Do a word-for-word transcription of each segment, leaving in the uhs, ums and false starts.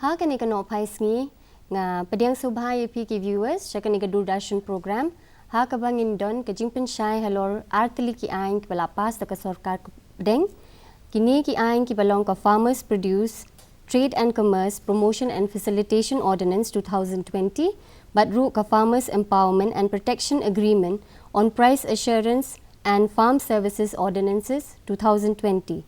Ha kane ka nohphai sngi, nga pdiang sngewbha ïa phi ki viewers sha kane ka Doordarshan program, ha kaba ngin don ka jingpynshai halor artylli ki aiñ kiba la pass da ka sorkar pdeng. Kine ki aiñ kiba long ka Farmers Produce Trade and Commerce Promotion and Facilitation Ordinance two thousand twenty, bad ruh ka Farmers Empowerment and Protection Agreement on Price Assurance and Farm Services Ordinances two thousand twenty.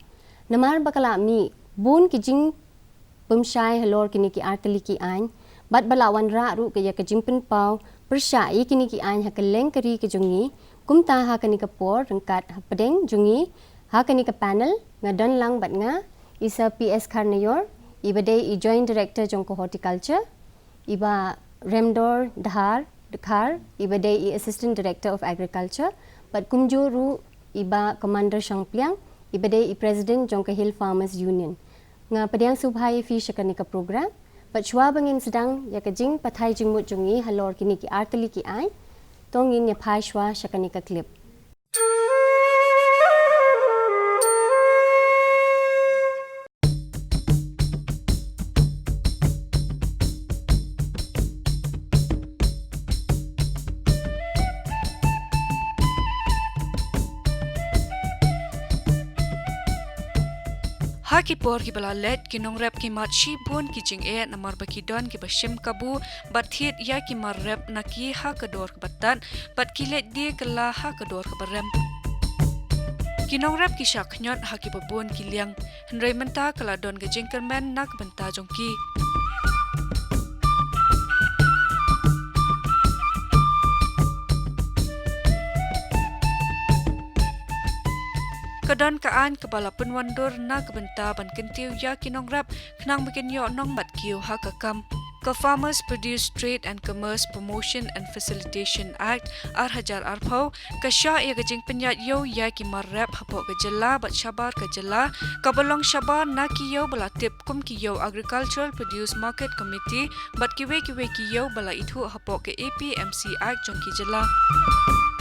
Namar ba ka la mih bun ki jingpynshai halor kine ki artylli ki aiñ, bad ba la wanrah ruh ka ïa ka jingpynpaw pyrshah ïa kine ki aiñ ha kylleng ka ri ka jong ngi, kumta ha kane ka por ryngkat hapdeng jong ngi, ha kane ka panel, nga don lang bad nga, i Sir P S Kharnaior, iba dei i Joint Director jong ka Horticulture, i Bah Remdor Dhar, Dkhar, iba dei i Assistant Director of Agriculture, bad kumjuh ruh i Bah Commander Shangpliang, iba dei i President jong ka Hill Farmers Union. Nga pdiang sngewbha ïa phi sha kane ka program, bad shuwa ba ngin sdang ïa ka jingpathai jingmut jong ngi halor kine ki artylli ki aiñ, to ngin ïa phai shuwa sha kane ka clip. Ha ki por kiba la leit, ki nongrep ki mad shibun ki jingeh namar ba ki don kiba shim kabu bad thied ïa ki mar rep na ki ha ka dor kaba tad, bad ki leit die kylla ha ka dor kaba rem. Ki nongrep ki shah khñiot ha kiba bun ki liang, hynrei mynta ka la don ka jingkyrmen na ka bynta jong ki. Ka don ka aiñ kaba la pynwandur na ka bynta ban kyntiew ïa ki nongrep khnang ba kin ïoh nongmat kiew ha ka kam. Ka Farmers Produce Trade and Commerce Promotion and Facilitation Act ar hajar arphew ka shah ïa ka jingpynïaid ïew ïa ki mar rep hapoh ka jylla bad shabar ka jylla, kaba long shabar na ki ïew ba la tip kum ki ïew Agricultural Produce Market Committee bad kiwei kiwei ki ïew ba la ithuh hapoh ka A P M C Act jong ki jylla.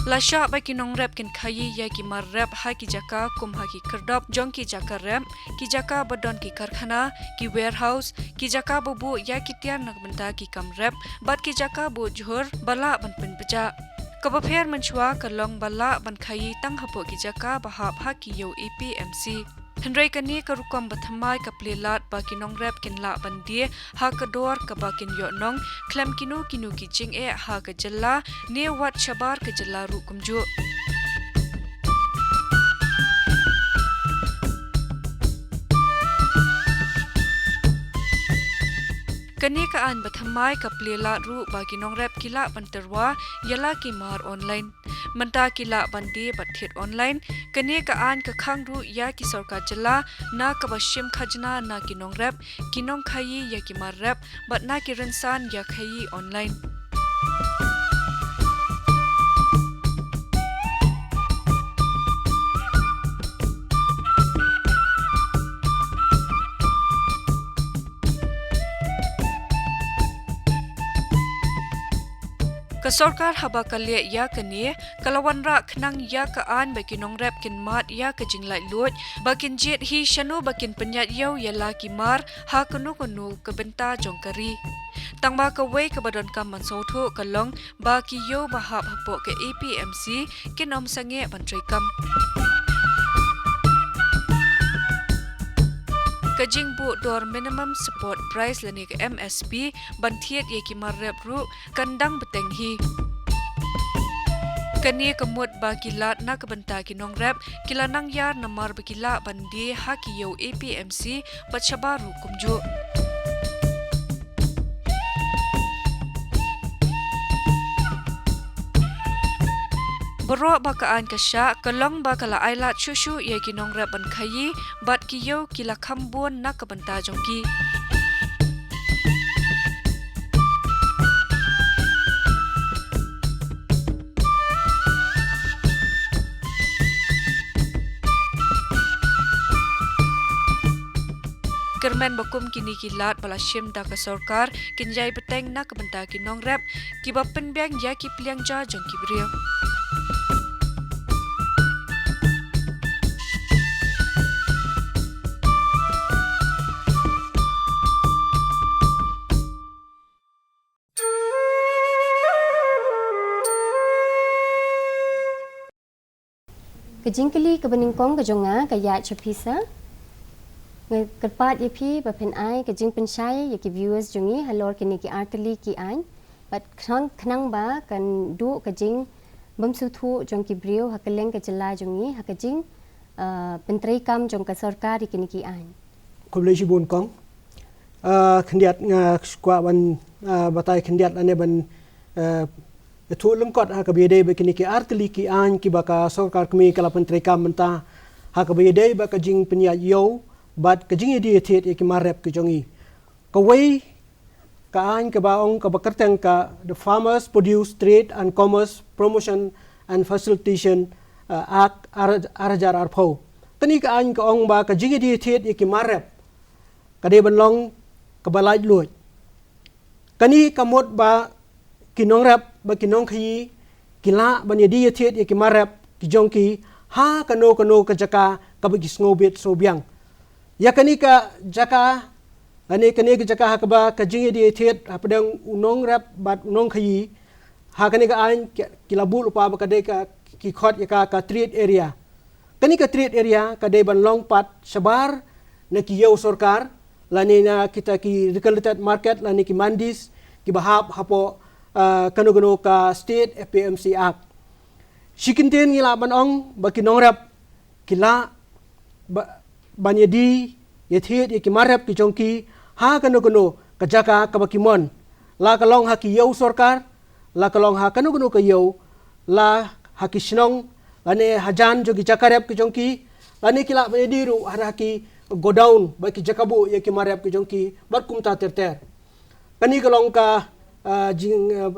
La shah ba ki nongrep kin khaïi ïa ki mar rep ha ki jaka kum ha ki khyrdop jong ki jaka rep, ki jaka ba don ki karkhana, ki warehouse, ki jaka ba buh ïa ki tiar na ka bynta ki kam rep, bad ki jaka buh jhur ba lah ban pynpjah. Kaba pher mynshuwa ka long ba lah ban khaïi tang hapoh ki jaka ba hap ha ki ïew A P M C. Hynrei kane ka rukom ba thymmai ka plie lad ba ki nongrep kin lah ban die ha ka dor kaba kin ïoh nong khlem kino kino ki jingeh ha ka jylla ne wat shabar ka jylla ruh kumjuh. Kane ka aiñ ba thymmai ka plie lad ruh ba ki nongrep ki lah ban tyrwa ïa la ki mar online. Mynta ki lah ban die bad thied online. Kane ka aiñ ka khang ruh ïa ki sorkar jylla na kaba shim khajna na ki nongrep, ki nongkhaïi ïa ki mar rep bad na ki rynsan ïa khaïi online. Ka sorkar haba ka leh ïa kane, ka la wanrah khnang ïa ka aiñ ba ki nongrep kin mad ïa ka jinglaitluid, ba kin jied hi shano ba kin pynïaid ïew ïa la ki mar ha kano kano ka bynta jong ka ri. Tangba kawei kaba donkam ban sngewthuh ka long ba ki ïew ba hap hapoh ka A P M C kin ym sangeh ban treikam. Ka jingbuh dor minimum support price lane ka M S P ban thied ïa ki mar rep ruh kan dang bteng hi. Kane ka mut ba ki lad na ka bynta ki nongrep ki la nang ïar namar ba ki lah ban die ha ki ïew A P M C bad shabar ruh kumjuh. Baroh ba ka aiñ ka shah, ka long ba ka la ai lad shuh shuh ïa ki nongrep ban khaïi bad ki ïew ki la kham bun na ka bynta jong ki. Kyrmen ba kum kine ki lad ba la shim da ka sorkar kin ïai bteng na ka bynta ki nongrep kiba pynbiang ïa ki pliang ja jong ki briew. Jingkylli kaba nyngkong ka jong nga ka ïaid sha phi sa. Nga kyrpad ïa phi ba phin ai ka jingpynshai ïa ki viewers jong ngi halor kine ki artylli ki aiñ. Bad khnang, khnang ba kan duh ka jingbymsngewthuh jong ki briew ha kylleng ka jylla jong ngi ha ka jing, uh, pyntreikam jong ka sorkar ïa kine ki aiñ. Khublei shibun kong. Ah, khyndiat nga kwah ban, ah, batai khyndiat lane ban, ah, ïathuh lyngkot ha kaba ïadei bad kine ki artylli ki aiñ kiba ka sorkar kmie ka la pyntreikam mynta ha kaba ïadei bad ka jingpynïaid ïew bad ka jingïadie thied ïa ki mar rep ki jong ngi. Kawei ka aiñ kaba ong kaba kyrteng ka The Farmers Produce Trade and Commerce Promotion and Facilitation, ah, Act ar, ar hajar arphew. Kane ka aiñ ka ong ba ka jingïadie thied ïa ki mar rep ka dei ban long kaba laitluid. Kane ka mut ba ki nongrep bad ki nongkhaïi ki lah ban ïadie ïathied ïa ki mar rep ki jong ki ha kano kano ka jaka kaba ki sngewbit sngewbiang. Ïa kane ka jaka, lane kane ka jaka ha kaba ka jingïadie ïathied hapdeng u nongrep bad u nongkhaïi, ha kane ka aiñ ki, ki la buh lypa ba ka dei ka, ki khot ïa ka ka trade area. Kane ka trade area ka dei ban long pat shabar na ki ïew sorkar lane na kita ki regulated market lane ki mandis kiba hap hapoh, ah, kano kano ka State A P M C Act. Shi kyntien ngi lah ban ong ba ki nongrep ki lah ba, ban ïadie ïathied ïa ki mar rep ki jong ki ha kano kano ka jaka kaba ki mon, la ka long ha ki ïew sorkar, la ka long ha kano kano ka ïew, la ha ki shnong lane hajan jong ki jaka rep ki jong ki, lane ki lah ban ïadie ruh ha ki godown bad ki jaka buh ïa ki mar rep ki jong ki bad kumta ter ter. Kane ka long ka, ah, jing, ah,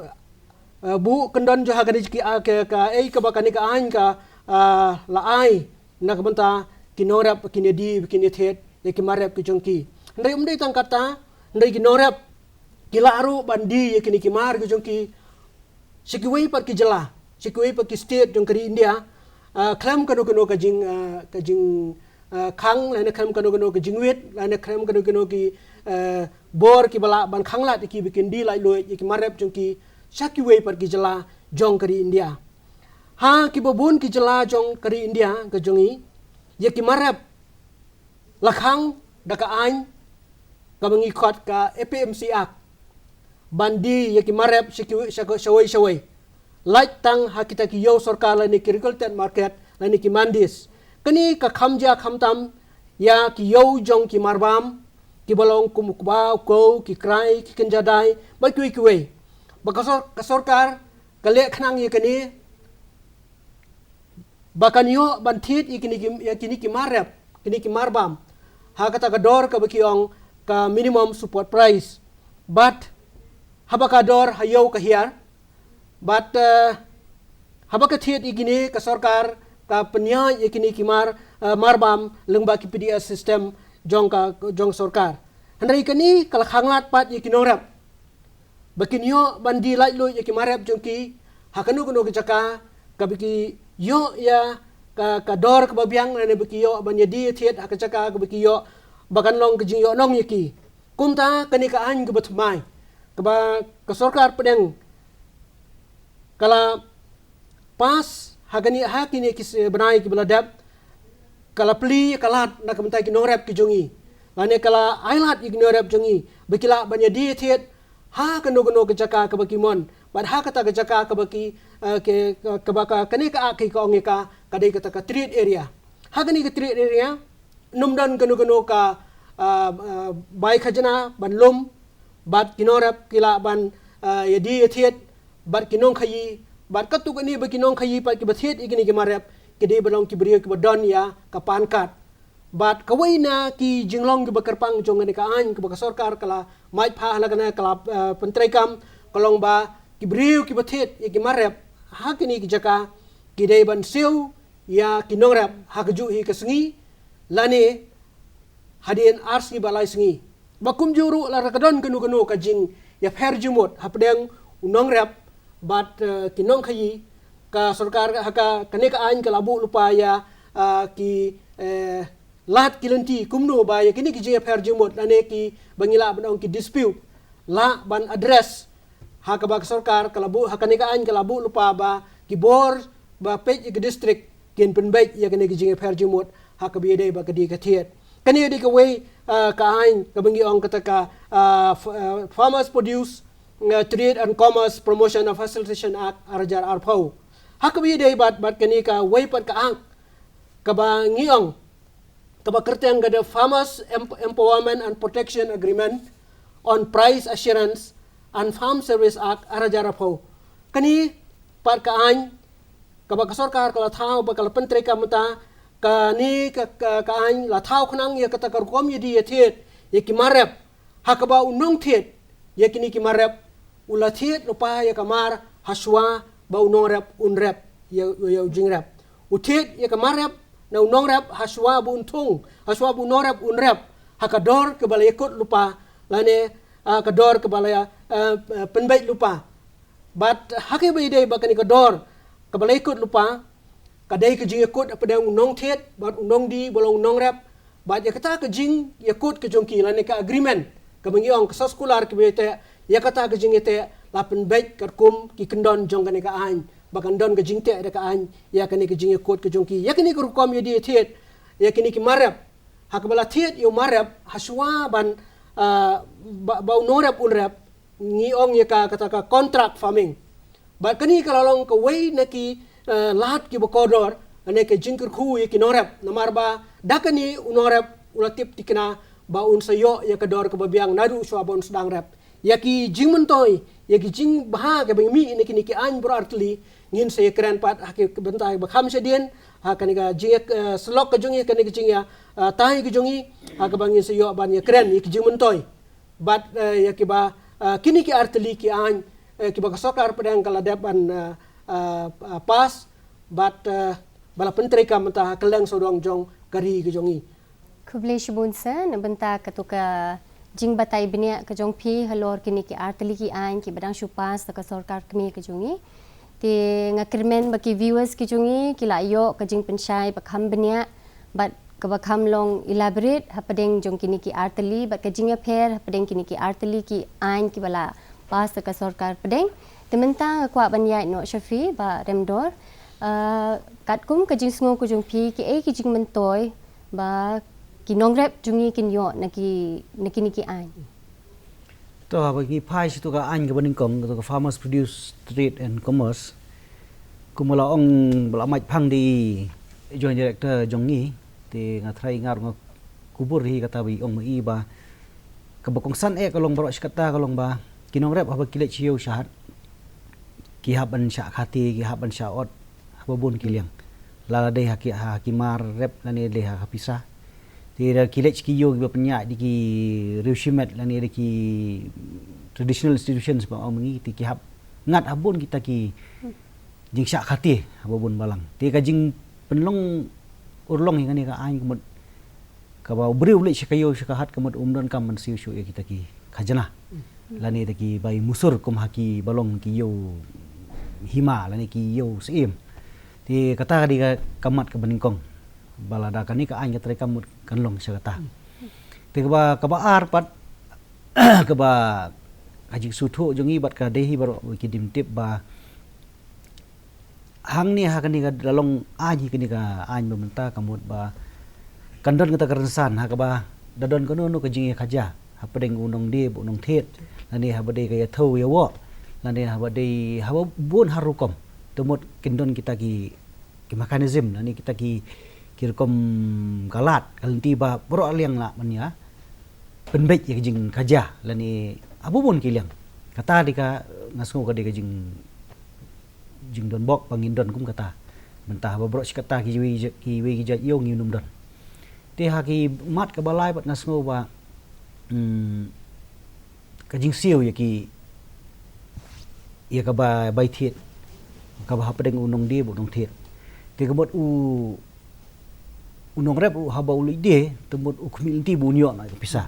ah, buh kyndon jong ha kane ka, ah, ka, kaei kaba kane ka aiñ ka, ah, la ai na ka bynta ki nongrep ba kin ïadie ba kin ïathied ïa ki mar rep ki jong ki. Hynrei ym dei tang katta, hynrei ki nongrep ki lah ruh ban die ïa kine ki mar ki jong ki sha kiwei pat ki jylla, sha kiwei pat ki state jong ka ri India, ah, khlem kano kano ka jing, ah, ka jing, ah, khang, lane khlem kano kano ka jingwit, lane khlem kano kano ki, ah, bor kiba lah ban khanglad ïa ki ba kin die laitluid ïa ki mar rep jong ki sha kiwei pat ki jylla jong ka ri India. Ha kiba bun ki jylla jong ka ri India ka jong ngi, ïa ki mar rep la khang da ka aiñ kaba ngi khot ka A P M C Act ban die ïa ki mar rep sha ki, sha, shawei shawei, lait tang ha kita ki ïew sorkar lane ki regulated market lane ki mandis. Kane ka kham jia kham tam ïa ki ïew jong ki mar bam kiba long kum u kba, u kew, ki krai, ki kynja dai bad kiwei kiwei. Ba ka sor-, ka sorkar ka leh khnang ïa kane ba kan ïoh ban thied ïa kine ki, ïa kine ki mar rep, kine ki mar bam ha kata ka dor kaba ki ong ka minimum support price. Bad haba ka dor ha ïew ka hiar, bad, eh, haba ka thied ïa kine ka sorkar ka pynïaid ïa kine ki mar, eh, mar bam lyngba ki P D S system jong ka, jong sorkar. Hynrei kane ka la khanglad pat ïa ki nongrep ba kin ïoh ban die laitluid ïa ki mar rep jong ki ha kano kano ka jaka kaba ki ïoh ïa ka, ka dor kaba biang lane ba ki ïoh ban ïadie ïathied ha ka jaka kaba ki ïoh ba kan long ka jingïohnong ïa ki. Kumta kane ka aiñ kaba thymmai kaba ka sorkar pdeng ka la pass ha kane, ha kine ki s-, bnai kiba la dep, ka la plie ka lad na ka bynta ki nongrep ki jong ngi lane ka la ai lad ïa ki nongrep jong ngi ba ki lah ban ïadie ïathied ha kano kano ka jaka kaba ki mon bad ha kata ka jaka kaba ki, eh, ke, kaba ka, kane ka Act ka ong ïa ka, ka dei kata ka trade area. Ha kane ka trade area ym don kano kano ka, ah, ah, bai khajna ban lum bad ki nongrep ki lah ban, ah, ïadie ïathied bad ki nongkhaïi bad katto katne ba ki nongkhaïi pat kiba thied ïa kine ki mar rep ki dei ban long ki briew kiba don ïa ka PAN card. Bad kawei na ki jinglong kiba kyrpang jong kane ka aiñ kaba ka sorkar ka la mad phah ha la kane ka la, ah, pyntreikam ka long ba ki briew kiba thied ïa ki mar rep ha kine ki jaka ki dei ban siew ïa ki nongrep ha kajuh hi ka sngi lane hadien ar sngi bad lai sngi. Ba kumjuh ruh lada ka don kano kano ka jingïapher jingmut hapdeng u nongrep bad, eh, ki nongkhaïi, ka sorkar ha ka, kane ka aiñ ka la buh lypa ïa, eh, ki, eh, lad ki lynti kumno ba ïa kine ki jingïapher jingmut lane kiba ngi lah ban ong ki dispute lah ban address ha kaba ka sorkar ka la buh, ha kane ka aiñ ka la buh lypa ba ki bor ba peit ïa ki district kin pynbeit ïa kane ka jingïapher jingmut ha kaba ïadei bad ka die ka thied. Kane dei kawei, ah, ka aiñ kaba ngi ong kata ka, ah, f-, ah, Farmers Produce, ah, Trade and Commerce Promotion and Facilitation Act ar hajar arphew. Ha kaba ïadei bad, bad kane kawei pat ka Act kaba ngi ong kaba kyrteng ka the Farmers Em-, Empowerment and Protection Agreement on Price Assurance and Farm Service Act ar hajar arphew. Kane pat ka aiñ kaba ka sorkar ka la thaw bad ka la pyntreikam mynta. Kane ka, ka, ka aiñ la thaw khnang ïa kata ka rukom ïadie ïathied ïa ki mar rep, ha kaba u nongthied ïa kine ki mar rep u la thied lypa ïa ka mar hashwa ba u nongrep un rep ïa, ïa u jingrep. U thied ïa ka mar rep na u nongrep hashwa ba un thung, hashwa ba u nongrep un rep ha ka dor kaba la ïakut lypa, lane, ah, ka dor kaba la, ah, ah, pynbeit lypa. Bad ha kaba ïadei bad kane ka dor kaba la ïakut lypa, ka dei ka jingïakut hapdeng u nongthied bad u nongdie ba long u nongrep. Bad ïa kata ka jingïakut ka jong ki lane ka agreement kaba ngi ong ka soskular kaba ïateh, ïa kata ka jingïateh la pynbeit katkum ki kyndon jong kane ka aiñ, ba kan don ka jingteh da ka aiñ ïa kane ka jingïakut ka jong ki, ïa kane ka rukom ïadie ïathied ïa kine ki mar rep, ha kaba la thied ïa u mar rep hashwa ban, ah, ba, ba u nongrep un rep. Ngi ong ïa ka kata ka contract farming. Bad kane ka la long kawei na ki, eh, lad kiba kordor, ne ka jingkyrkhu ïa ki nongrep, namar ba da kane u nongrep u la tip thikna ba un sa ïoh ïa ka dor kaba biang naduh shwa ba un sdang rep. Ïa ki jingmyntoi, ïa ki jingbha kaba mih na kine ki aiñ baroh artylli, ngin sa ïakren pat ha ki bynta ba kham shadien ha kane ka jingïa, eh, syllok ka jong ngi, kane ka jingïa, eh, tai ka jong ngi, ha kaba ngin sa ïoh ban ïakren ïa ki jingmyntoi. Bad, eh, ïa kiba, eh, kine ki artylli ki aiñ, eh, kiba ka sorkar pdeng ka la dep ban, eh, eh, eh, pass, bad, eh, ba la pyntreikam mynta ha kylleng sawdong jong ka ri ka jong ngi. Khublei shibun sir na bynta katu ka jingbatai bniah ka jong phi halor kine ki artylli ki aiñ kiba dang shu pass da ka sorkar kmie ka jong ngi. Te nga kyrmen ba ki viewers ki jong ngi ki la ïoh ka jingpynshai ba kham bniah bad kaba kham long elaborate hapdeng jong kine ki artylli bad ka jingïapher hapdeng kine ki artylli ki aiñ kiba la pass da ka sorkar pdeng. Te mynta nga kwah ban ïaid noh sha phi Bah Remdor. Ah, katkum ka jingsngew ka jong phi, kiei ki jingmyntoi ba ki nongrep jong ngi kin ïoh na ki, na kine ki aiñ? To, haba ngi phai sha tu ka aiñ kaba nyngkong, tu ka Farmers Produce Trade and Commerce, kumba la ong ba la mait phang da i Joint Director jong ngi, te nga tharai nga ruh nga kubur hi kata ba i ong ma i ba kaba kongsan eh ka long baroh shi katta ka long ba ki nongrep haba ki leit sha ïew sha hat, ki hap ban shah khate, ki hap ban shah ot ha ba bun ki liang. La la dei ha ki, ha ki mar rep lane dei ha ka pisa. Te da ki leit ki ïew kiba pynïaid da ki riew shimet lane da ki traditional institutions ba ong ma ngi, te ki hap ngat ha bun kita ki jingshah khate ha ba bun balang. Te ka jingpynlong urlong ïa kane ka aiñ ka mut kaba u briew u leit sha ka ïew sha ka hat ka mut um donkam ban siew shuh ïa kita ki khajna lane da ki bai musur kum ha ki ba long ki ïew hima lane ki ïew syiem. Te kata ka dei ka, ka mat kaba nyngkong ba lada kane ka aiñ ka treikam mut kan long sha kata. Te kaba, kaba ar pat kaba ka jingsngewthuh jong ngi bad ka dei hi baroh ki dim tip ba hangne ha kane ka, da long aiñ hi kane ka aiñ ba mynta ka mut ba kan don kata ka rynsan ha kaba da don kano kano ka jingïakhaja hapdeng u nongdie bad u nongthied, lane haba dei ka ïathew ïawoh, lane haba dei haba bun ha rukom. Te mut kin don kita ki, ki mechanism lane kita ki, ki rukom ka lad ka lynti ba baroh liang lah ban ïa pynbeit ïa ka jingkhaja lane ha ba bun ki liang. Kata dei ka, nga sngew ka dei ka jing, jingdonbok ba ngin don kum kata. Mynta haba baroh shi katta kiwei ki jait, kiwei ki jait ïew ngim don. Te ha ki mat kaba lai pat nga sngew ba, hmm, ka jingsiew ïa ki, ïa kaba bai thied, kaba hapdeng u nongdie bad u nongthied. Te ka mut u, u nongrep ruh haba u leit die, te mut u khmih lynti ba un ïoh noh ïa ka pisa.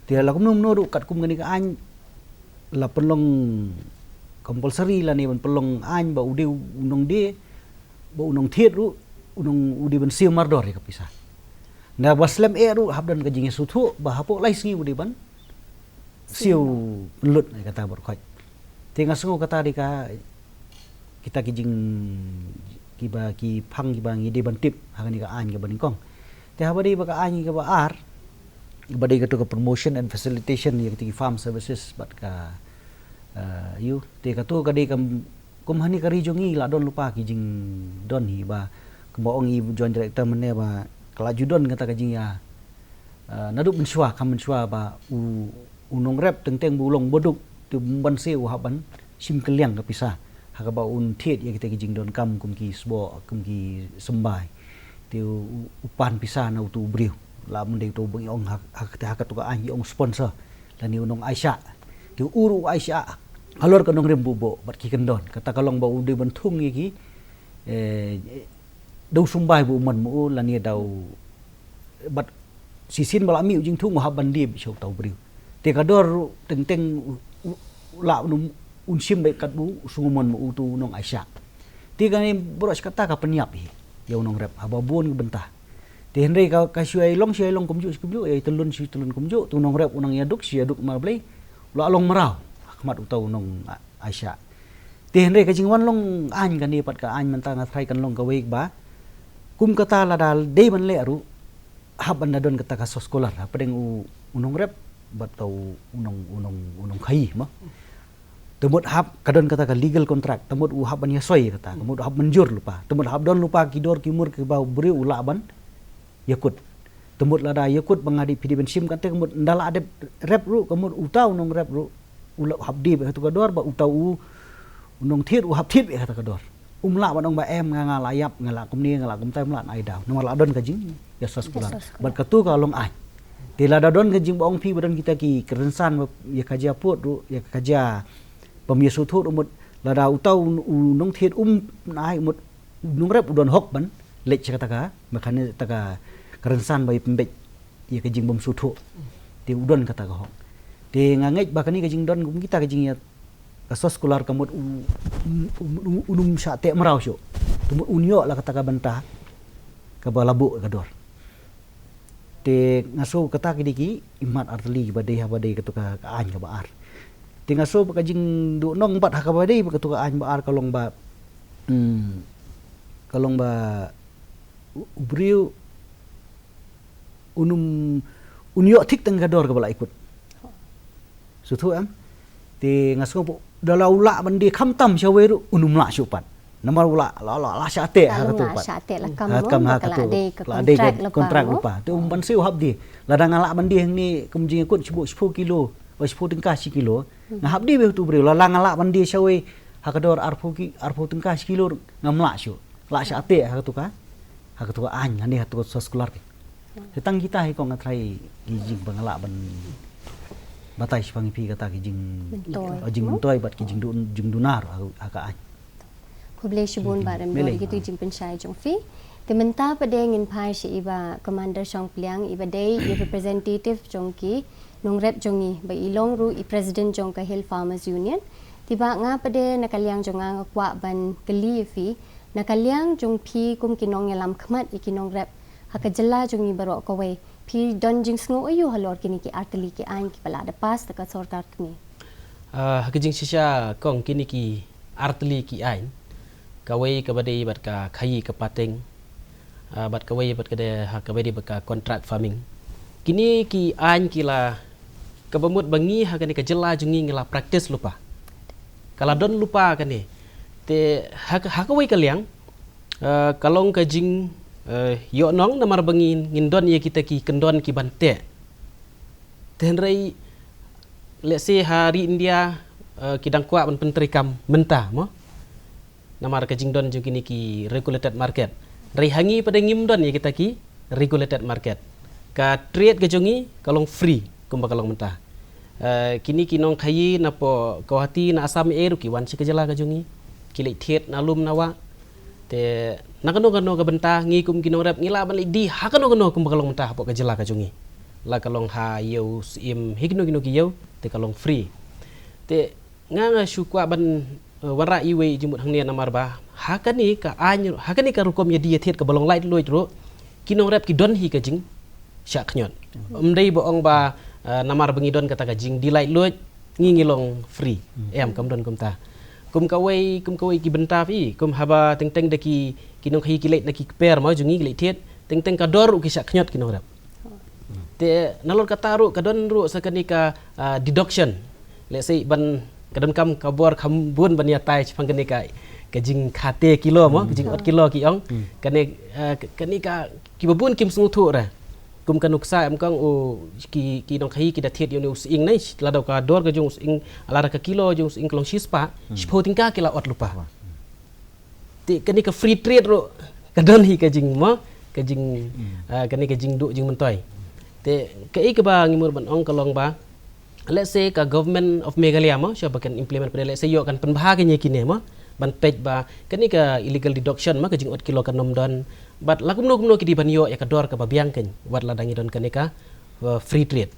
Te la kumno kumno ruh katkum kane ka aiñ la pynlong compulsory lane ban pynlong aiñ ba u dei u nongdie bad u nongthied ruh u nong, u dei ban siew mardor ïa ka pisa. Na ba slem eh ruh hap don ka jingïasngewthuh ba hapoh lai sngi u dei ban siew pynlut ïa kata bad khoit. Te nga sngew kata dei ka kita ki jing, kiba ki phang kiba ngi dei ban tip ha kane ka aiñ kaba nyngkong. Te haba dei ba ka aiñ kaba ar, ba dei katu ka promotion and facilitation ïa katu ki farm services bad ka, eh, ïa, te katu ka dei kam, kum ha kane ka ri jong ngi la don lypa ki jingdon hi ba, kumba ong i Joint Director mynne ba ka la ju don kata ka jingïa, eh, naduh mynshuwa, kam mynshuwa ba u, u nongrep teng teng ba u long baduk, te ban siew u hap ban shim kylliang ka pisa ha kaba un thied ïa kita ki jingdonkam kum ki sboh, kum ki symbai. Te u, u pan pisa na utu u briew. La mynta utu ba ngi ong ha, ha, ha katu ka aiñ ngi ong sponsor. Lane u nongaishah. Te u ruh u aishah halor ka nongrim buh buh bad ki kyndon. Kata ka long ba u dei ban thung ïa ki, eh, da u symbai ba u mon ma u lane da u, bad shisien ba la mih u jingthung u hap ban die beit sha uta u briew. Te ka dor ruh teng teng u, u, u lah un, un shim beit katba u sngew mon ma utu u nongaishah. Te kane baroh shi katta ka pynïap hi ïa u nongrep haba bun ki bynta. Te hynrei ka, ka shu ïai long, shu ïai long kumjuh shi kumjuh, ïai tyllun shi tyllun kumjuh, te u nongrep u nang ïaduk shi ïaduk, namar balei? U la long mraw ha khmat uta u nongaishah. Te hynrei ka jingwan long aiñ kane pat ka aiñ mynta nga tharai kan long kawei ba kum kata lada dei ban leh ruh, hap ban da don kata ka source scholar hapdeng u, u nongrep bad uta u nong, u nong, u nongkhaïi mo. Te mut hap ka don kata ka legal contract, te mut u hap ban ïasoi kata, te mut u hap ban jur lypa, te mut hap don lypa ki dor ki mur kiba u briew u lah ban ïakut. Te mut lada ïakut ba nga dei, phi dei ban shim kata, te mut ynda la dep rep ruh, te mut uta u nongrep ruh u la hap die beit ha katu ka dor, ba uta u, u nongthied u hap thied beit ha kata ka dor. Um lah ban ong ba em, nga, nga la ïap, nga la kumne, nga la kumta, um lah, ai daw. Namar la don ka jingïasoh scholar. Ïasoh scholar. Bad katu ka long aiñ. Te lada don ka jing ba ong phi ba don kita ki kyrsan ba ïa ka jia pud ruh, ïa ka jia pynïasoh thuh ruh mut, lada uta u, u nongthied um, na ai mut u nongrep u don hok ban leit sha kata ka, ba kane kata ka kyrsan ba ïa pynbeit ïa ka jingbymsngewthuh. Te u don kata ka hok. Te nga ngeit ba kane ka jingdon kum kita ka jingïa, ka source scholar ka mut u, u, u, u, un ym shah teh mraw shuh. Te mut un ïoh la kata ka bynta kaba la buh ka dor. Te nga sngew kata ki dei ki imat artylli kiba dei haba dei katu ka, ka aiñ kaba ar. Te nga sngew ba ka jingduhnong pat ha kaba dei ba katu ka aiñ ba ar ka long ba, hmm, ka long ba u, u briew un ym, un ïoh thik tang ka dor kaba la ïakut. Sngewthuh em? Te nga sngew ba da la u lah ban die khamtam shawei ruh un ym lah shuh pat. Namar u lah, la, la, la shah teh ha katu pat. Shah teh la kam, ha kam, ha katu. La dei ka contract lypa. Te um ban siew hap die. Lada nga lah ban die hangne kum jingïakut shiphew, shiphew kilo, ba shiphew tyngka shi kilo. Nga hap die beit utu u briew, lada nga lah ban die shawei ha ka dor arphew ki, arphew tyngka shi kilo ruh ngam lah shuh. Lah shah teh ha katu ka, ha katu ka aiñ, lane ha katu ka source scholar. Te tang kita hi kong nga tharai ki jing ba nga lah ban batai shaphang ïa phi kata ki jing, jingmyntoi bad ki jingduna ruh ha, ha ka aiñ. Khublei shibun Bah Remdor ïa kitu ki jingpynshai jong phi. Te mynta pat de ngin phai sha i Bah Commander Shangpliang, iba dei i representative jong ki nongrep jong ngi, ba i long ruh i president jong ka Hill Farmers Union. Te Bah, nga pat de na ka liang jong nga nga kwah ban kylli ïa phi, na ka liang jong phi kum ki nongïalam khmat ïa ki nongrep ha ka jylla jong ngi baroh kawei, phi don jingsngew aïu halor kine ki artylli ki aiñ kiba la da pass da ka sorkar kmie? Ah, ha ka jingshisha kong, kine ki artylli ki aiñ, kawei kaba dei bad ka khaïi ka pateng, ah, bad kawei bad ka dei, ha, kaba dei bad ka contract farming. Kine ki aiñ ki la, kaba mut ba ngi ha kane ka jylla jong ngi ngi la practice lypa. Ka la don lypa kane. Te ha ka, ha kawei ka liang, eh, ka long ka jing, eh, ïohnong namar ba ngin, ngin don ïa kita ki kyndon ki ban teh. Te hynrei, let's say, ha ri India, eh, ki dang kwah ban pyntreikam mynta mo. Namar ka jingdon jong kine ki regulated market. Hynrei ha ngi pat de ngim don ïa kita ki regulated market. Ka trade ka jong ngi ka long free kumba ka long mynta. Eh, kine ki nongkhaïi na poh Guwahati, na Assam, eh, ruh ki wan sha ka jylla ka jong ngi. Ki leit thied na lum na wah. Te na kano kano ka bynta ngi kum ki nongrep ngi lah ban leit die ha kano kano kumba ka long mynta hapoh ka jylla ka jong ngi. La ka long ha ïew Syiem, hi kino kino ki ïew, te ka long free. Te nga nga shu kwah ban, eh, wanrah iwei i jingmut hangne namar ba ha kane ka aiñ, ha kane ka rukom ïa die ïa thied kaba long laitluid ruh, ki nongrep ki don hi ka jingshah khñiot. Ym dei ba ong ba, eh, namar ba ngi don kata ka jingdie laitluid ngi ngi long free. Em, kam don kumta. Kum kawei, kum kawei ki bynta phi, kum haba teng teng da ki, ki nongkhaïi ki leit na ki kper mo jong ngi ki leit thied, teng teng ka dor ruh ki shah khñiot ki nongrep. Te nalor kata ruh ka don ruh sa kane ka, ah, deduction. Let's say ban ka donkam ka bor kham bun ban ïatai shaphang kane ka, ka jingkhate kilo mo, ka jingot kilo ki ong. Kane, ah, ka-, kane ka kiba bun kim sngewthuh re. Kum ka nuksa em kong u ki, ki nongkhaïi ki da thied ïa une u sying ne, lada ka dor ka jong u sying, lada ka kilo jong u sying ka long shispah, shiphew tyngka ki la ot lypa. Te kane ka free trade ruh ka don hi ka jing mo, ka jing, ah, kane ka jingduh jingmyntoi. Te kaei kaba ngi mut ban ong ka long ba, let's say ka Government of Meghalaya mo, sha ba kan implement pynban, let's say ïoh kan pynbha kane kine mo, ban peit ba kane ka illegal deduction mo, ka jingot kilo kan ym don, bad la kumno kumno ki dei ban ïoh ïa ka dor kaba biang kein, wat lada ngi don kane ka, uh, free trade.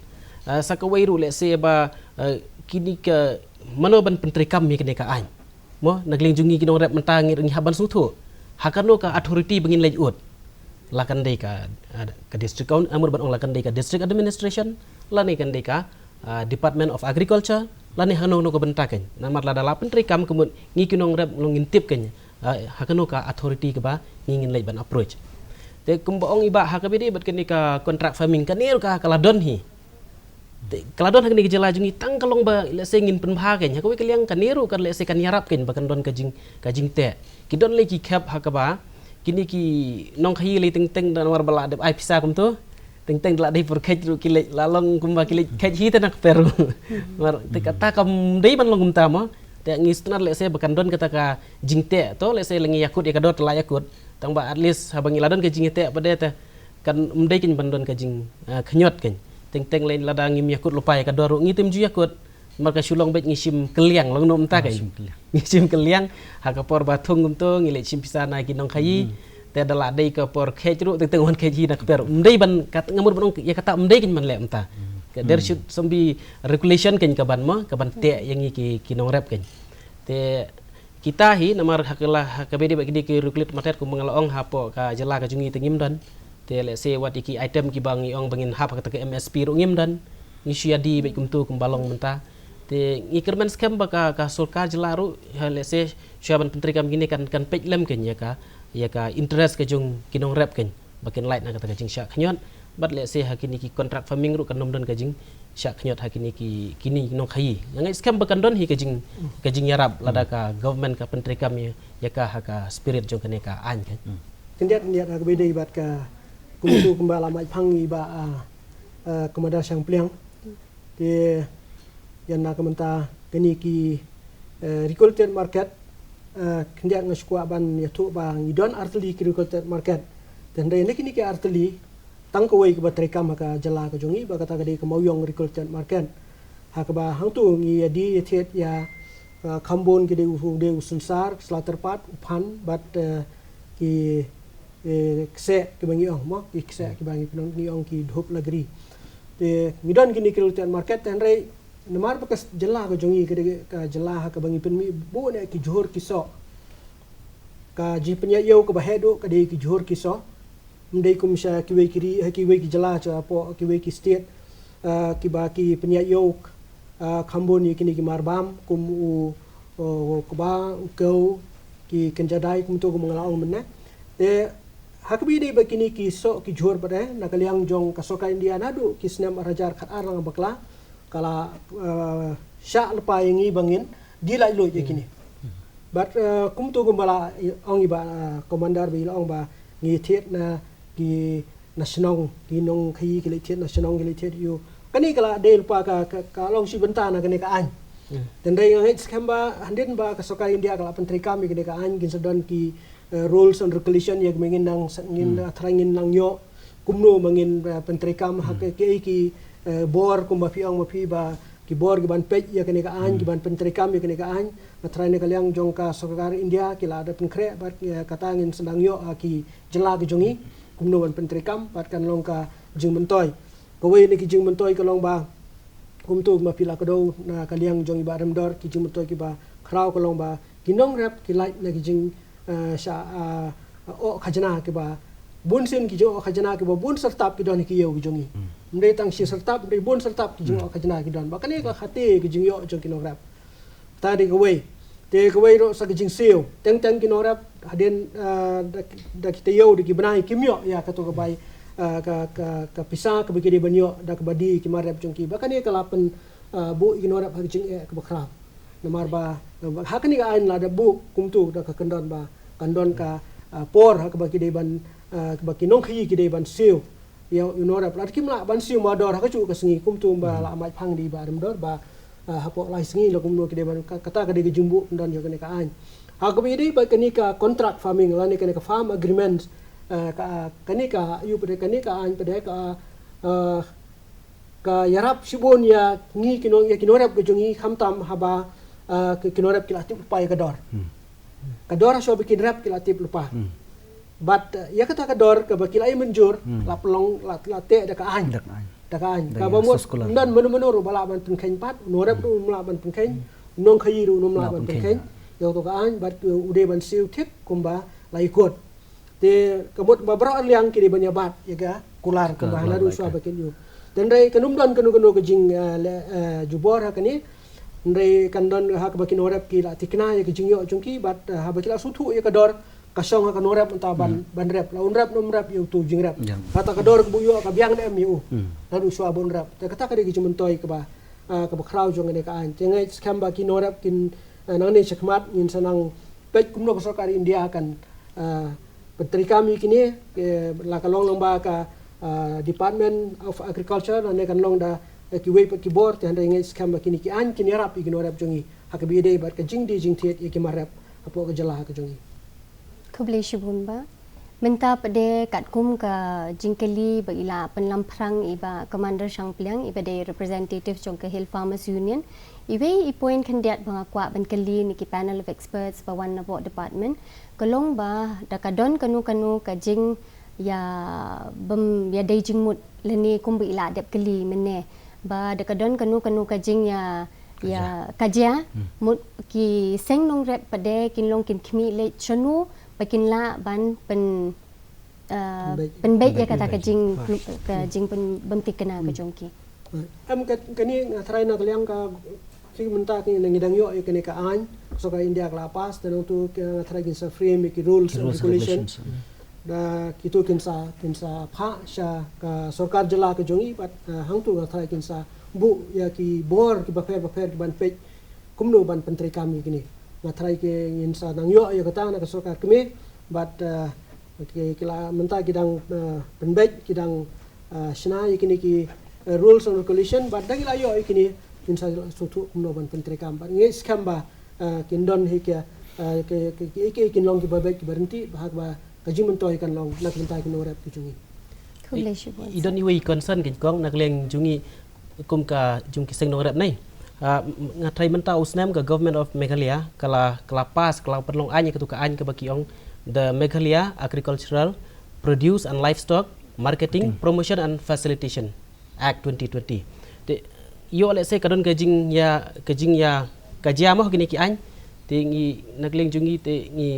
Uh, sa kawei ruh, let's say ba, uh, kine ka mano ban pyntreikam ïa kane ka aiñ. Mo, na ka liang jong ngi ki nongrep mynta ngi, ngi hap ban sngewthuh ha kano ka authority ba ngin leit ud. La kan dei ka, ah, ka district coun-, ah, mut ban ong la kan dei ka district administration, lane kan dei ka, ah, Department of Agriculture, lane ha kano kano ka bynta kein. Namar lada la pyntreikam ka mut ngi ki nongrep long ngin tip kein, ah, ha kano ka authority kaba ngi ngin leit ban approach. Te kumba ong i Bah, ha kaba ïadei bad kane ka contract farming, kane ruh ka, ka la don hi. Te ka la don ha kane ka jylla jong ngi, tang ka long ba, let's say, ngin pynbha kein, ha kawei ka liang kane ruh ka, let's say, kan ïarap kein ba kan don ka jing, ka jingteh. Ki don lei ki khep ha kaba kine ki nongkhaïi lei teng teng da namar ba la dep ai pisa kumto. Teng teng da la dei por kheit ruh ki leit, la long kumba ki leit kheit hi te na kper ruh. Namar te kata kam dei ban long kumta mo. Te ngi sngewtynnat, let's say, ba kan don kata ka jingteh, to, let's say, la ngi ïakut ïa ka dor te la ïakut. Tang ba at least haba ngi la don ka jingteh pat de te kan ym dei kein ban don ka jing, ah, khñiot kein. Teng teng lei lada ngim ïakut lypa ïa ka dor ruh ngi te ym ju ïakut. Namar ka shu long beit ngi shim kylliang, long kumta kein. Ngi shim kylliang ha ka por ba thung kumto ngi leit shim pisa na ki nongkhaïi. Te da la dei ka por kheit ruh teng teng wan kheit hi na kper. Ym dei ban, kat, nga mut ban ong ïa kata ym dei kein ban leh kumta. There should some be regulation kein ka ban mo, ka ban teh ïa ngi ki, ki nongrep kein. Te kita hi namar ha ka la, ha kaba ïadei bad kine ki regulated market kumba nga la ong hapoh ka jylla ka jong ngi te ngim don. Te let's say wat ïa ki item kiba ngi ong ba ngin hap ha kata ka M S P ruh ngim don. Ngi shu ïa die beit kumto kumba long mynta. Te ngi kyrmen skhem ba ka, ka sorkar jylla ruh, ha, let's say, shuwa ban pyntreikam kine kan, kan peit lem kein ïa ka, ïa ka interest ka jong ki nongrep kein. Ba kin lait na kata ka jingshah khñiot, bad let's say ha kine ki contract farming ruh kan ym don ka jingshah khñiot ha kine ki, kine ki nongkhaïi. Nga ngeit skhem ba kan don hi ka jing, ka jingïarap lada ka government ka pyntreikam ïa, ïa ka ha ka spirit jong kane ka aiñ kein. Khyndiat, khyndiat ha kaba ïadei bad ka kumtu kumba la mait phang i Bah, ah, ah, Commander Shangpliang. Te ïa na ka mynta kine ki, eh, regulated market, eh, khyndiat nga shu kwah ban ïathuh ba ngi don artylli ki regulated market. Te hynrei na kine ki artylli tang kawei kaba treikam ha ka jylla ka jong ngi ba kata ka dei ka Mawïong regulated market. Ha kaba hangtu ngi ïa die ïa thied ïa, eh, kham bun ki dei u, dei u synsar, slaughter part, u phan bad, eh, ki, eh, kseh kiba ngi ong mo, ki kseh kiba ngi pynong, ngi ong ki dhup lagri. Te ngi don kine ki regulated market te hynrei namar ba ka jylla ka jong ngi ka dei ka jylla ha kaba ngi pynmih bun eh ki jhur ki soh. Ka jingpynïaid ïew kaba heh duh ka dei ki jhur ki soh. Ym dei kum sha kiwei ki ri, ha kiwei ki jylla, shapoh kiwei ki state, ah, kiba ki pynïaid ïew, ah, kham bun ïa kine ki marbam kum u, u kba, u kew, ki kynja dai kumto kum nga la ong mynne. Te ha kaba ïadei bad kine ki soh ki jhur pat de, na ka liang jong ka sorkar India naduh ki snem ar hajar khatar lang bakla ka la, eh, shah lypa ïa ngi ba ngin die laitluid ïa kine. Bad, eh, kumtu kumba la ong i Bah, eh, Commander ba i la ong ba ngi thied na ki na shnong, ki nongkhaïi ki leit thied na shnong, ki leit thied ïa u. Kane ka la dei lypa ka, ka, ka long shi bynta na kane ka aiñ. Te hynrei nga ngeit skhem ba hadien ba ka sorkar India ka la pyntreikam ïa kane ka aiñ kin sa don ki, eh, rules and regulation ïa kaba ngin nang sa, ngin, eh, trai ngin nang ïoh kumno ba ngin, eh, pyntreikam ha ki, ki, ki, eh, bor kumba phi ong ma phi ba ki bor ki ban peit ïa kane ka aiñ, ki ban pyntreikam ïa kane ka aiñ. Nga trai na ka liang jong ka sorkar India ki la da pynkhreh bad, eh, kata ngin sa nang ïoh ha ki jylla ka jong ngi kumno ban pyntreikam bad kan long ka jingmyntoi. Kawei na ki jingmyntoi ka long ba kumtu ma phi la kdew na ka liang jong i Bah Remdor, ki jingmyntoi kiba khraw ka long ba ki nongrep ki lait na ki jing, eh, sha, eh, oh khajna kiba bun sien, ki jing oh khajna kiba bun syrtap ki don ha ki ïew ki jong ngi. Ym dei tang shi syrtap, ym dei bun syrtap ki jing oh khajna ki don. Ba kane ka khate ki jingïoh jong ki nongrep. Ta dei kawei. Te kawei ruh sa ka jingsiew. Teng teng ki nongrep hadien, ah, da, da ki taïew da ki bnai kim ïoh ïa kato ka bai, ah, ka, ka, ka pisa kaba ki dei ban ïoh da kaba die ki mar rep jong ki. Ba kane ka la pyn, ah, buh ïa ki nongrep ha ka jingeh kaba khraw. Namar ba, ah, ha kane ka aiñ la da buh kumto da ka kyndon ba kan don ka, ah, por ha kaba ki dei ban, ah, kaba ki nongkhaïi ki dei ban siew ïa u nongrep. Lada kim lah ban siew mardor ha kajuh ka sngi kumto ba la mait phang dei ba rem dor ba, ah, hapoh lai sngi la kumno ki dei ban ka, kata ka dei ka jingbuh kyndon ïa kane ka aiñ. Ha kaba ïadei bad kane ka contract farming lane kane ka farm agreement, ah, ka, kane ka ïa pat kane ka aiñ pat ka, ah, ka ïarap shibun ïa ngi ki nong, ïa ki nongrep ka jong ngi khamtam haba, ah, ki, ki nongrep ki la tip lypa ïa ka dor. Ka dor shuwa ba kin rep ki la tip lypa. Bad, eh, ïa kata ka dor kaba ki la ïa mynjur la pynlong la, la teh da ka aiñ. Da ka aiñ. Da ka aiñ. Kaba mut ym don mano mano ruh ba lah ban pynkheiñ pat, u nongrep ruh um lah ban pynkheiñ, u nongkhaïi ruh um lah ban pynkheiñ. Ïa kato ka aiñ bad, eh, u dei ban siew thik kumba la ïakut. Te ka mut ba baroh arliang ki dei ban ïa bat ïa ka kular kumba naduh shuwa ba kin ïoh. Te hynrei kan ym don kano kano ka jing, eh, le, eh, jubor ha kane. Hynrei kan don ha kaba ki nongrep ki la tikna ïa ka jingïoh jong ki bad, eh, haba ki la sngewthuh ïa ka dor ka shong ha ka nongrep mynta ban, ban rep. La un rep ne um rep ïa uto u jingrep. Kata ka dor ka buh ïoh ka biang ne em ïa u. Naduh shuwa ba un rep. Te kata ka dei ka jingmyntoi kaba, ah, kaba khraw jong kane ka aiñ. Te nga ngeit skhem ba ki nongrep kin, ah, nangne shakhmat ngin sa nang peit kumno ka sorkar India kan, ah, pyntreikam ïa kine, eh, la ka long lyngba ka, ah, Department of Agriculture, nangne kan long da, eh, kiwei pat ki bor, te hynrei nga ngeit skhem ba kine ki aiñ kin ïarap ïa ki nongrep jong ngi ha kaba ïadei bad ka jingdie jingthied ïa ki mar rep hapoh ka jylla ka jong ngi. Khublei shibun bah. Mynta pat de katkum ka jingkylli ba i la pynlamphrang i bah Commander Shangpliang i ba dei representative jong ka Hill Farmers Union. Iwei i point khyndiat ba nga kwah ban kylli na ki panel of experts ba wan na poh department. Ka long ba da ka don kano kano ka jing ïa bym ïa dei jingmut lane kumba i la dep kylli mynne. Ba da ka don kano kano ka jing ïa, ïa kajia, mut ki seng nongrep pat de kin long kin khmih leit shano ba kin lah ban pyn, eh, pynbeit ïa kata ka jing, ka jing pyn, bym thikna ka jong ki. Em ka, kane nga tharai na ka liang ka, ki mynta ki ngi dang ïoh ïa kane ka aiñ, sorkar India ka la pass, te nangtu ki nga tharai kin sa frame ïa ki rules and regulations. Da kito kin sa, kin sa phah sha ka sorkar jylla ka jong i, bad, eh, hangtu nga tharai kin sa buh ïa ki bor ki bapher bapher ki ban peit kumno ban pyntreikam ïa kine. Nga tharai ki ngin sa nang ïoh ïa kata na ka sorkar kmie, bad, eh, ki, ki la mynta ki dang, eh, pynbeit, ki dang, eh, shna ïa kine ki, eh, rules and regulation, bad da ki la ïoh ïa kine, ngin sa sngewthuh kumno ban pyntreikam. Bad nga ngeit skhem ba, eh, kin don hi ki, eh, ki, ki, ki, ki, kin long ki babeit ki baryntih, ba hak ba ka jingmyntoi kan long na ka bynta ki nongrep ki jong ngi. Khublei shibun. I don iwei i concern kein kong na ka liang jong ngi kum ka jong ki seng nongrep nei. Ah, m-, nga tharai mynta u snem ka Government of Meghalaya ka la, ka la pass, ka la pynlong aiñ ïa katu ka aiñ kaba ki ong the Meghalaya Agricultural Produce and Livestock Marketing Promotion and Facilitation Act twenty twenty. Te ïoh lehse ka don ka jingïa, ka jingïa, ka jia mo kine ki aiñ. Te ngi na ka liang jong ngi te ngi,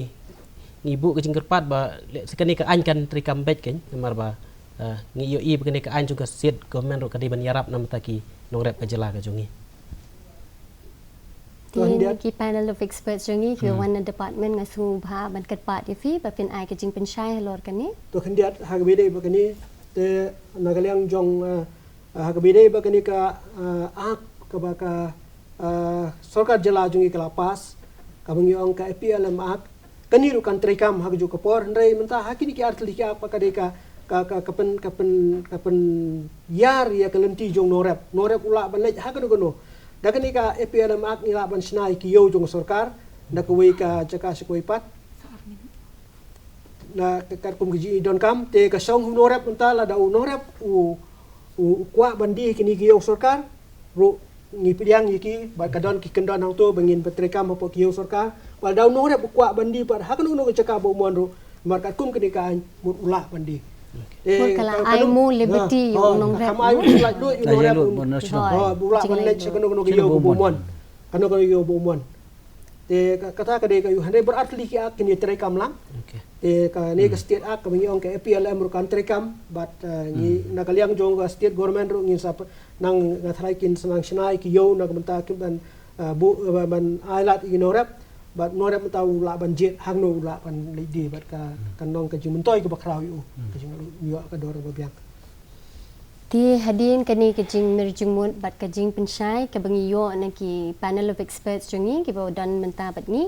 ngi buh ka jingkyrpad ba lehse kane ka aiñ kan treikam beit kein namar ba, eh, ngi ïohi ba kane ka aiñ jong ka state government ruh ka dei ban ïarap na ka bynta ki nongrep ka jylla ka jong ngi. Te na ki panel of experts jong ngi ki wan na department nga sngewbha ban kyrpad ïa phi ba phin ai ka jingpynshai halor kane. To khyndiat ha kaba ïadei bad kane te na ka liang jong, eh, eh, ha kaba ïadei bad kane ka, eh, act kaba ka, eh, sorkar jylla jong ngi ka la pass kaba ngi ong ka A P L M Act. Kane ruh kan treikam ha kajuh ka por, hynrei mynta ha kine ki artylli ki act pat ka dei ka, ka, ka, ka pyn, ka pyn, ka pynïar ïa ka lynti jong nongrep. Nongrep u lah ban leit ha kano kano. Da kane ka A P L M Act ngi lah ban shna ïa ki ïew jong ka sorkar da kawei ka jaka sha kawei pat. Na ka, katkum ka jingdonkam te ka shong u nongrep mynta lada u nongrep u, u, u kwah ban die kine ki ïew sorkar ruh ngi pdiang ïa ki bad ka don ki kyndon hangto ba ngin pyntreikam hapoh ki ïew sorkar. Bad lada u nongrep u kwah ban die pat ha kano kano ka jaka ba u mon ruh namar katkum kane ka aiñ mut u lah ban die. Mut ka la ai more liberty ïa u nongrep. Kam ai mut u lah duh ïa u nongrep. U lah ban leit sha kano kano ka ïew ba u mon. Kano kano ka ïew ba u mon. Te ka, kata ka dei ka ïew hynrei baroh artylli ki act kin ïatreikam lang. Te kane ka state act kaba ngi ong ka A P L M ruh kan treikam bad, eh, ngi na ka liang jong ka state government ruh ngin sa nang nga tharai kin sa nang shna ïa ki ïew na ka bynta ki ban, eh, buh, eh, ban, ban ailad ïa ki nongrep. Bad nongrep mynta u lah ban jied hangno u lah ban leit die bad ka, ka nong ka jingmyntoi kaba khraw ïa u, ka jingïoh ka dor kaba biang. Te hadien kane ka jingmir jingmut bad ka jingpynshai kaba ngi ïoh na ki panel of experts jong ngi kiba don mynta bad ngi,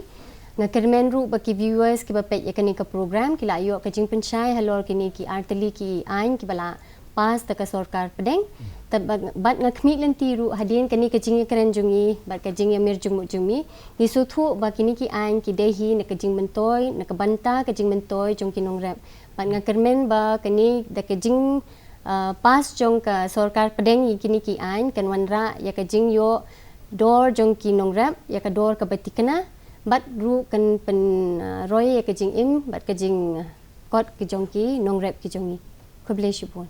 nga kyrmen ruh ba ki viewers kiba peit ïa kane ka program ki lah ïoh ka jingpynshai halor kine ki artylli ki aiñ kiba la pass da ka sorkar pdeng. Te bad, bad nga khmih lynti ruh hadien kane ka jingïakren jong ngi bad ka jingïamir jingmut jong ngi, ngi sngewthuh ba kine ki aiñ ki dei hi na ka jingmyntoi, na ka bynta ka jingmyntoi jong ki nongrep. Bad nga kyrmen ba kane da ka jing, ah, pass jong ka sorkar pdeng ïa kine ki aiñ kan wanrah ïa ka jingïoh dor jong ki nongrep, ïa ka dor kaba thikna, bad ruh kan pyn, ah, roi ïa ka jingim bad ka jingkot ka jong ki nongrep ki jong ngi. Khublei shibun.